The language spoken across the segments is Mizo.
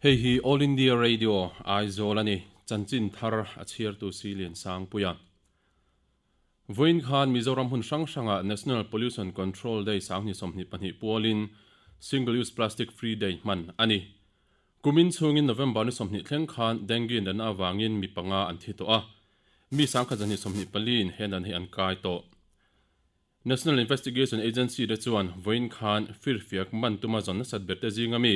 Hei hi All India Radio, Aizawl a ni. Chanchin thar a chhiartu si Liansangpuia. Vawiin khan Mizoram hmun hrang hrangah National Pollution Control Day 2022 pualin Single Use Plastic Free Day hman a ni. Kumin chhungin November ni 20 thleng khan dengue natna avangin mi panga an thi tawh a, mi 1,224 in he natna hi an kai tawh. National Investigation Agency te chuan vawiin khan firfiak man tuma zawn nasat ber te zinga mi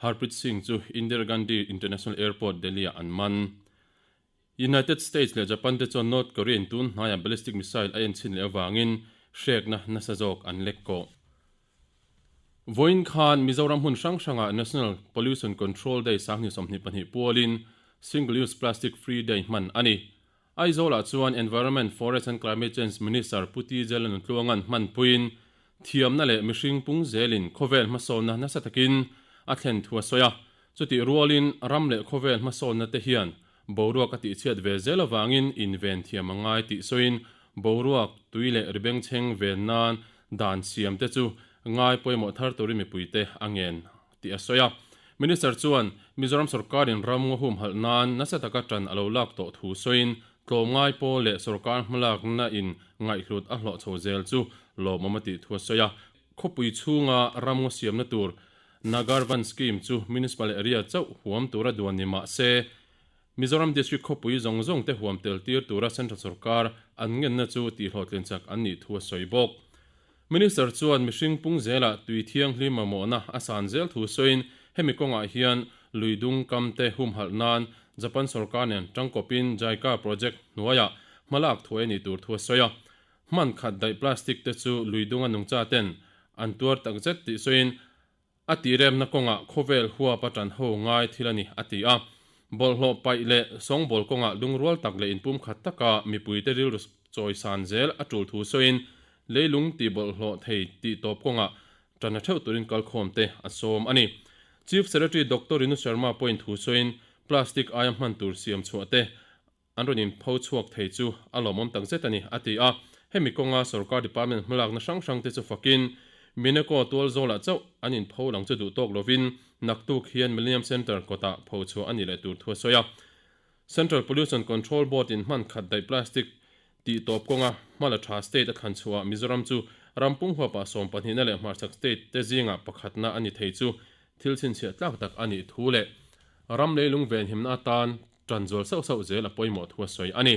Harpreet Singh chu Indira Gandhi International Airport, Delhi-ah an man. United States leh Japan te chuan North Korea-in tun hnaiah ballistic missile a enchhin leh avangin hrekna nasa zawk an lek kawh. Vawiin khan Mizoram hmun hrang hrangah National Pollution Control Day 2022 pualin Single Use Plastic Free Day hman a ni. Aizawlah chuan Environment, Forest and Climate Change Minister Pu TJ Lalnuntluanga'n hmanpuiin thiamna leh mihring pung zelin khawvel hmasawnna nasa takin a thlen thu a sawi a. Chutih rualin ram leh khawvel hmasawnna te hian boruak a tihchhiat ve zel avangin inven thiam a ngai tih sawiin boruak tui leh ribengchheng ven nan dan siam te chu ngai pawimawh thar turin mipuite a ngen tih a sawi a. Minister chuan Mizoram sorkarin ram ngaw humhalh nan nasa taka tan a lo lak tawh thu sawiin tlawmngai pawl leh sorkar hmalakna in ngaihhlut a hlawh chho zel chu lawmawm a tih thu a sawi a. Khawpui chhunga ram ngaw siamna tur Nagarvan Scheme chu Municipal Area chauh huam tura duan ni mah se, Mizoram District khawpui zawng zawng te huam tel tir tura Central sorkar an ngenna chu tihhlawhtlin chak an nih thu a sawi bawk. Minister chuan mihring pung zelah tui thianghlim mamawhna a san zel thu sawiin hemi kawngah hian lui dung kam te humhalh nan Japan sorkar nen tangkawpin JICA project hnuaiah hmalak thuai a nih tur thu a sawi a. Hman khat daih plastic te chu lui dunga nungcha ten an tuar takzet tih sawiin A tiremna kawngah khawvel huap a tan ho ngai thil a ni, a ti a. Bawlhhlawh paih leh sawngbawl kawngah lungrual tak leh inpumkhat taka mipuite rilru chawisan zel a tul thu sawiin leilung tih bawlhhlawh thei tih tawp kawngah tan a theuh turin kalkhawmte a sawm a ni. Chief Secretary Doctor Rinu Sharma pawhin thu sawiin plastic aia hman tur siam chhuah te an rawn inpho chhuak thei chu a lawmawm tak zet a ni, a ti a. Hemi kawnga sorkar department hmalakna hrang hrangte chu fakin Mineko tual zawlah chauh an inpho lang chu duh tawk lovin naktuk hian Millennium Centre kawtah pho chhuah a nih leh tur thu a sawi a. Central Pollution Control Board in hman khat daih plastic tih tawp kawnga hmala tha state a thlan chhuahah Mizoram chu ram pum huapah sawmpahnihna leh hmarchhak state te zingah pakhatna a ni thei chu thil chhinchhiah tlak tak a nih thu leh ram leilung venhimna atan Ṭan zual sauh sauh zel a pawimawh thu a sawi a ni.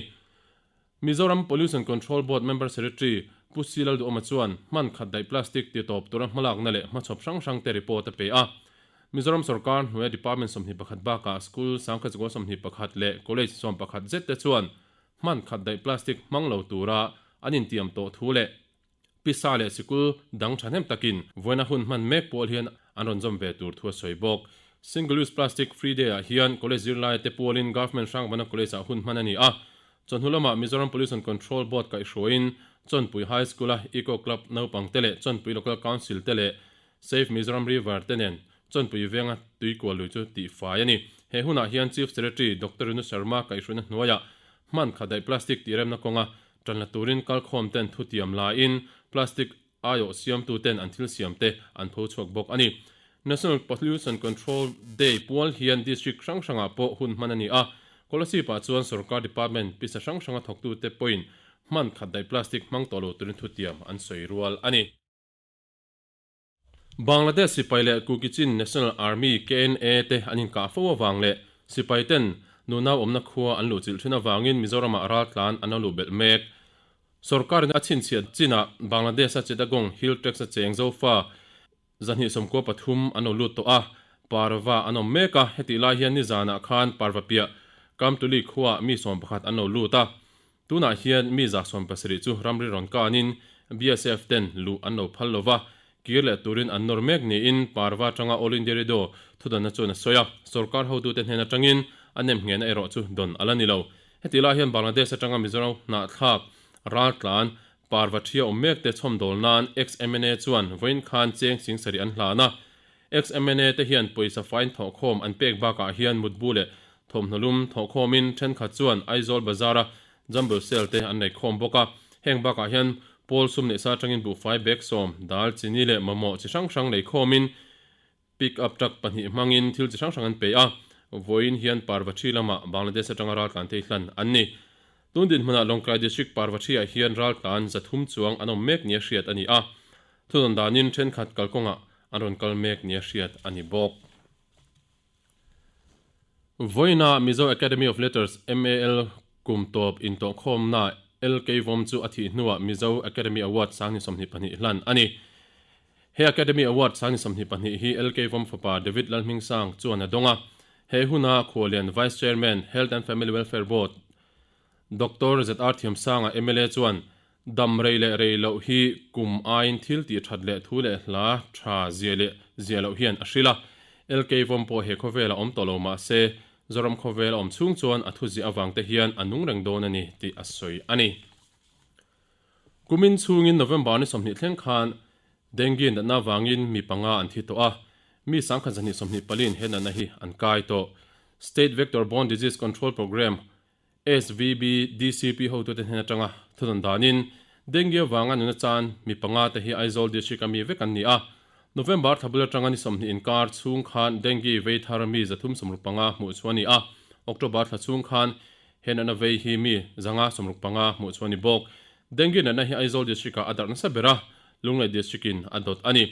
Mizoram Pollution Control Board Member Secretary Pu Si Lalduhawma chuan hman khat daih plastic ti tawp tura hmalakna leh hmachhawp hrang hrang te report a pe a. Mizoram sorkar hnuaia department 21 bakah school sangkhat 21 leh college 11 zet te chuan hman khat daih plastic hmang lo tura an intiam tawh thu leh Pisa leh sikul dang thahnem takin vawiina hun hman mek pawl hian an rawn zawm ve tur thu a sawi bawk. Single Use Plastic Free Day ah hian College zirlai te pualin Government Hrangvana College ah hun hman a ni a. Chawhnu lamah Mizoram Pollution Control Board kaihhruaiin Chawnpui High School a Eco Club naupang te leh Chawnpui Local Council te leh Save Mizoram River te nen Chawnpui venga tuikual lui chu tihfai a ni. He hunah hian Chief Secretary Doctor Renu Sharma kaihhruaina hnuaiah hman khat daih plastic tihremna kawnga Ṭan la turin kalkhawm ten thutiam laiin plastic aiawh siamtu ten an thil siam te an pho chhuak bawk a ni. National Pollution Control Day pual hian district hrang hrangah pawh hun hman a ni a, Kolasib ah chuan sorkar department pisa hrang hranga thawktu te pawhin hman khat daih plastic hmang tawh lo turin thutiam an sawi rual a ni. Bangladesh sipai leh Kuki-Chin National Army, KNA, te an inkah fo avang leh sipai ten nunau awmna khua an luhchilh thin avangin Mizoramah raltlan an lo luh belh mek. Sorkarin a chhinchhiat chinah Bangladesh-a Chittagong Hill Tracts-a cheng zofa 293 an lo lut tawh a, Parva an awm mek a, hetih lai hian nizanah khan Parva piah Kamtuli khuaah mi 11 an lo lut a. Tunah hian mi 170 chu ramri rawn kanin BSF ten luh an lo phal lova, kir leh turin an nawr mek niin Parva atanga All India Radio thudanna chuan a sawi a, sorkar hotute hnen atangin a nemnghehna erawh chu dawn a la ni lo. Heti lai hian Bangladesh atanga Mizoram hnahthlak raltlan Parva ṭhia awm mek te chhawmdawl nan ex-MNA chuan vawiin khan cheng sing sarih an hlan a, Ex-MNA te hian pawisa fain thawhkhawm an pek bakah hian mutbu leh thawmhnaw lum thawhkhawmin thenkhat chuan Aizawl Bazar-a jumble sale te an nei khawm bawk a. Heng bakah hian pawl sum neih sa atangin buhfai bag sawm, dal, chini leh mamawh chi hrang hrang lei khawmin. Pick up truck pahnih hmangin thil chi hrang hrang an pe a, vawiin hian Parvathi lamah Bangladesh atanga raltlan te hlan an ni. Tun dinhmunah Lawngtlai District Parvathi-ah hian raltlan 300 chuang an awm mek nia hriat a ni a, thudawn danin thenkhat kalkawngah an rawn kal mek nia hriat a ni bawk. Vawiina Mizo Academy of Letters, MAL, kum tawp intawhkhawmna LK Vom chu a thih hnuah Mizo Academy Award 2022 hlan a ni. He Academy Award 2022 hi LK Vom fapa David Lalhmingsang chuan a dawng a. He huna Khualian Vice Chairman, Health and Family Welfare Board, Doctor ZR Thiamsanga mla chuan dam rei leh rei loh hi kum aiin thil tih that leh thu leh hla tha zia leh zia loh hian a hrilh a. LK Vom pawh he khawvel a awm tawh lo mah se, Zoram khawvel a awm chhung chuan a thu ziah avang te hian a nung reng dawn a ni tih a sawi a ni. Kumin chhungin November ni 20 thleng khan Dengue natna avangin mi panga an thi tawh a, mi 1224 in he natna hi an kai tawh. State Vector Borne Disease Control Programme, SVBDCP, hotute hnen atanga thudawn danin Dengue avanga nuna chan mi panga te hi Aizawl District a mi vek an ni a. November thla bul atanga ni 20 inkar chhung khan Dengue vei thar mi 365 hmuh chu a ni a, October thla chhung khan he natna vei hi mi 565 hmuh chu a ni bawk. Dengue natna hi Aizawl District-ah a darh nasa ber a, Lunglei District-in a dawt a ni.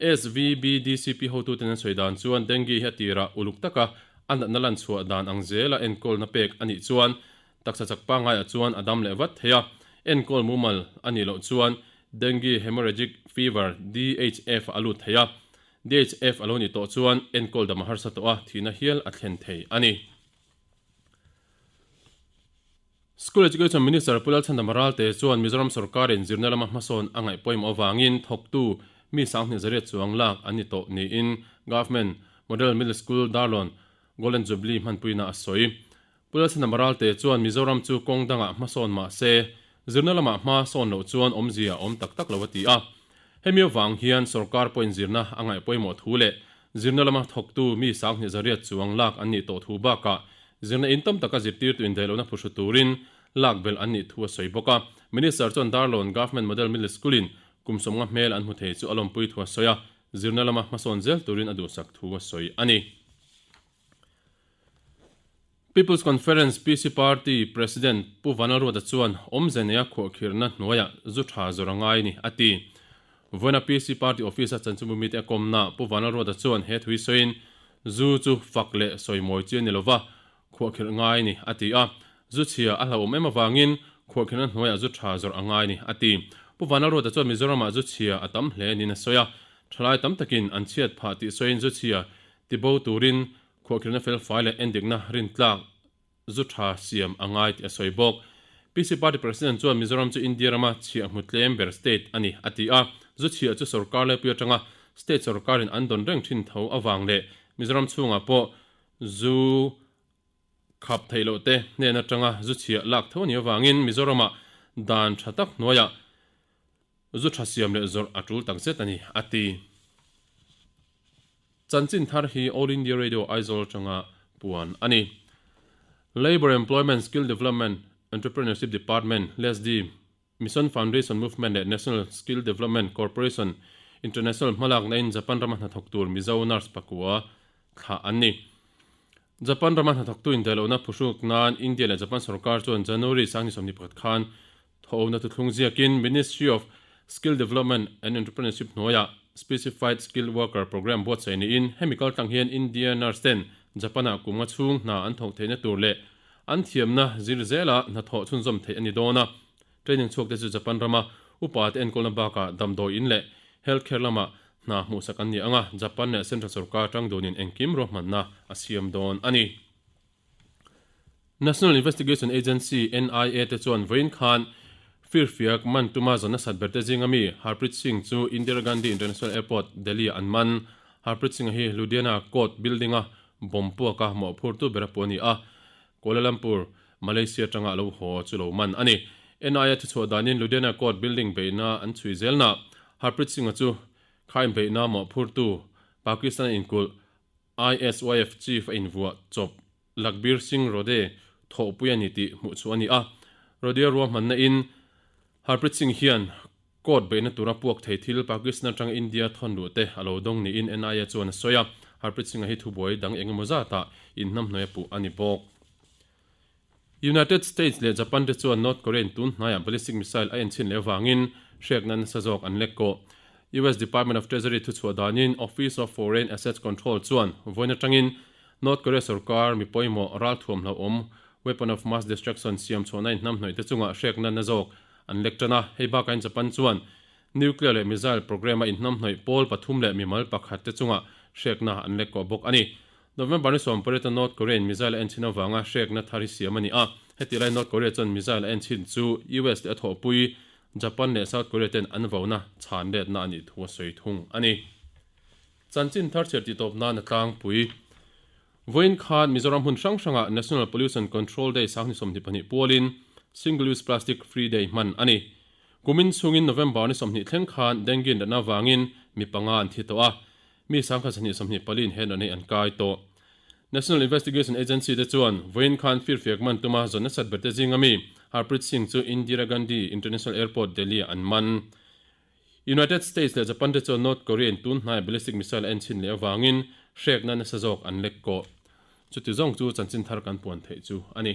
SVBDCP hotuten an sawi dan chuan Dengue hi a tirah uluk taka a natna lan chhuah dan ang zela enkawlna pek a nih chuan taksa chak pangaiah chuan a dam leh vat thei a, enkawl mumal a nih loh chuan Dengue Hemorrhagic Fever, DHF, a lut thei a, DHF a lo nih tawh chuan enkawl dam a harsa tawh a, thihna hial a thlen thei a ni. School Education Minister Pu Lalchhandama Ralte chuan Mizoram sorkarin zirna lama hmasawn a ngaih pawimawh avangin thawktu mi 28 chuang lak an ni tawh niin Government Model Middle School Darlawn Golden Jubilee hmanpuina a sawi. Pu Lalchhandama Ralte chuan Mizoram chu kawng dangah hmasawn mah se zirna lamah hma sawn loh chuan awmzia a awm tak tak lo a ti a. Hemi avang hian sorkar pawhin zirna a ngaih pawimawh thu leh zirna lama thawktu mi 28 chuang lak an nih tawh thu bakah Zirna in tam taka zirtirtu indaihlohna phuhru turin lak belh an nih thu a sawi bawk a. Minister chuan Darlawn Government Model Middle School-in kum 50 hmel an hmu thei chu a lawmpui thu a sawi a, zirna lama hmasawn zel turin a duhsak thu a sawi a ni. People's Conference, PC, Party President Pu Vanlalruata chuan awmze neia khuahkhirhna hnuaiah zu tha zawr a ngai ni, a ti. Vawiina PC Party Office-a chanchinbu mite a kawmna Pu Vanlalruata chuan he thui sawiin, Zu chu fak leh sawi mawi chi a ni lova, khuahkhirh ngai ni, a ti a. Zu chhia a hlauhawm em avangin khuahkhirhna hnuaiah zu tha zawrh a ngai ni, a ti. Pu Vanlalruata chuan Mizoramah zu chhia a tam hle niin a sawi a. Thalai tam takin an chhiat phah tih sawiin zu chhia tibo turin khuahkhirhna felfai leh endikna rintlak zu tha siam a ngai tih a sawi bawk. PC Party President chuan Mizoram chu India rama chhiah hmu tlem ber state a ni, a ti a. Zu chhiah chu sorkar laipui atanga state sorkarin an dawn reng thin tho avang leh Mizoram chhungah pawh zu khap theih loh te hnen atanga zu chhiah lak tho a nih avangin Mizoramah dan tha tak hnuaiah zu tha siam leh zawrh a tul takzet a ni, a ti. Chanchin thar hi All India Radio Aizawl atanga puan a ni. Labour Employment Skill Development Entrepreneurship Department, LESD, Mission Foundation Movement leh National Skill Development Corporation International hmalakna in Japan rama hnathawk tur Mizo nurse pakua thlah an ni. Japan rama hnathawktu indaihlohna phuhruk nan India leh Japan sorkar chuan January 2021 khan Thawhna thuthlung ziakin Ministry of Skill Development and Entrepreneurship hnuaiah Specified Skilled Worker Programme buatsaih niin hemi kaltlang hian India nurse ten Japan-ah kum nga chhung hna an thawk theihna tur leh an thiamna zir zela hnathawh chhunzawm theih a ni dawn a. Training chhuak te chu Japan rama upa te enkawlna bakah damdawi in leh health care lamah hna hmuhsak an ni ang a, Japan leh Central sorkar tang dunin engkim ruahmanna a siam dawn a ni. National Investigation Agency, NIA, te chuan vawiin khan firfiak man tuma zawn nasat ber te zinga mi Harpreet Singh chu Indira Gandhi International Airport, Delhi-ah an man. Harpreet Singh-a hi Ludhiana Court building-a bomb puaka mawhphurtu ber a pu a ni a, Kuala Lumpur, Malaysia atanga a lo haw chu lo man a ni. NIA thuchhuah danin Ludhiana Court building beihna an chhui zelnaah Harpreet Singh-a chu khain beihna mawhphurtu Pakistan-a inkulh ISYF chief a invuah chawp Lakhbir Singh Rode thawhpui a ni tih hmuh chhuah a ni a. Rode-a ruahmanna in Harpreet Singh hian Court beihna tura puak thei thil Pakistan atanga India thawn luh te a lo dawng niin NIA chuan a sawi a, Harpreet Singh-a hi thubuai dang eng emaw zatah inhnamhnawih a puh a ni bawk. United States leh Japan te chuan North Korea-in tun hnaiah ballistic missile a enchhin leh avangin hrekna nasa zawk an lek kawh. US Department of Treasury thuchhuah danin Office of Foreign Assets Control chuan vawiin atangin North Korea sorkar mi pawimawh ralthuam hlauhawm weapon of mass destruction siam chhuahna inhnamhnawih te chungah hrekna na zawk an lek tan a. Hei bakahin Japan chuan nuclear leh missile program a inhnamhnawih pawl pathum leh mimal pakhat te chungah hrekna an lek kawh bawk a ni. November ni sawmpariata North Korea-in missile a enchhin avanga hrekna thar hi siam a ni a. Heti lai North Korea chuan missile a enchhin chu US leh a thawhpui Japan leh South Korea ten an vona chhan letna a nih thu a sawi thung a ni. Chanchin thar chhiar tih tawp nan a tlangpui. Vawiin khan Mizoram hmun hrang hrangah National Pollution Control Day 2022 pualin Single Use Plastic Free Day hman a ni. Kumin chhungin November ni 20 thleng khan dengue natna avangin mi panga an thi tawh a, mi 1124 in he natna hi an kai tawh. National Investigation Agency te chuan vawiin khan firfiak man tuma zawn nasat ber te zinga mi Harpreet Singh chu Indira Gandhi International Airport, Delhi-ah an man. United States leh Japan te chuan North Korea in tun hnai ballistic missile a enchhin leh avangin hrekna nasa zawk an lek kawh. Chuti zawng chu chanchin thar kan puan theih chu a ni.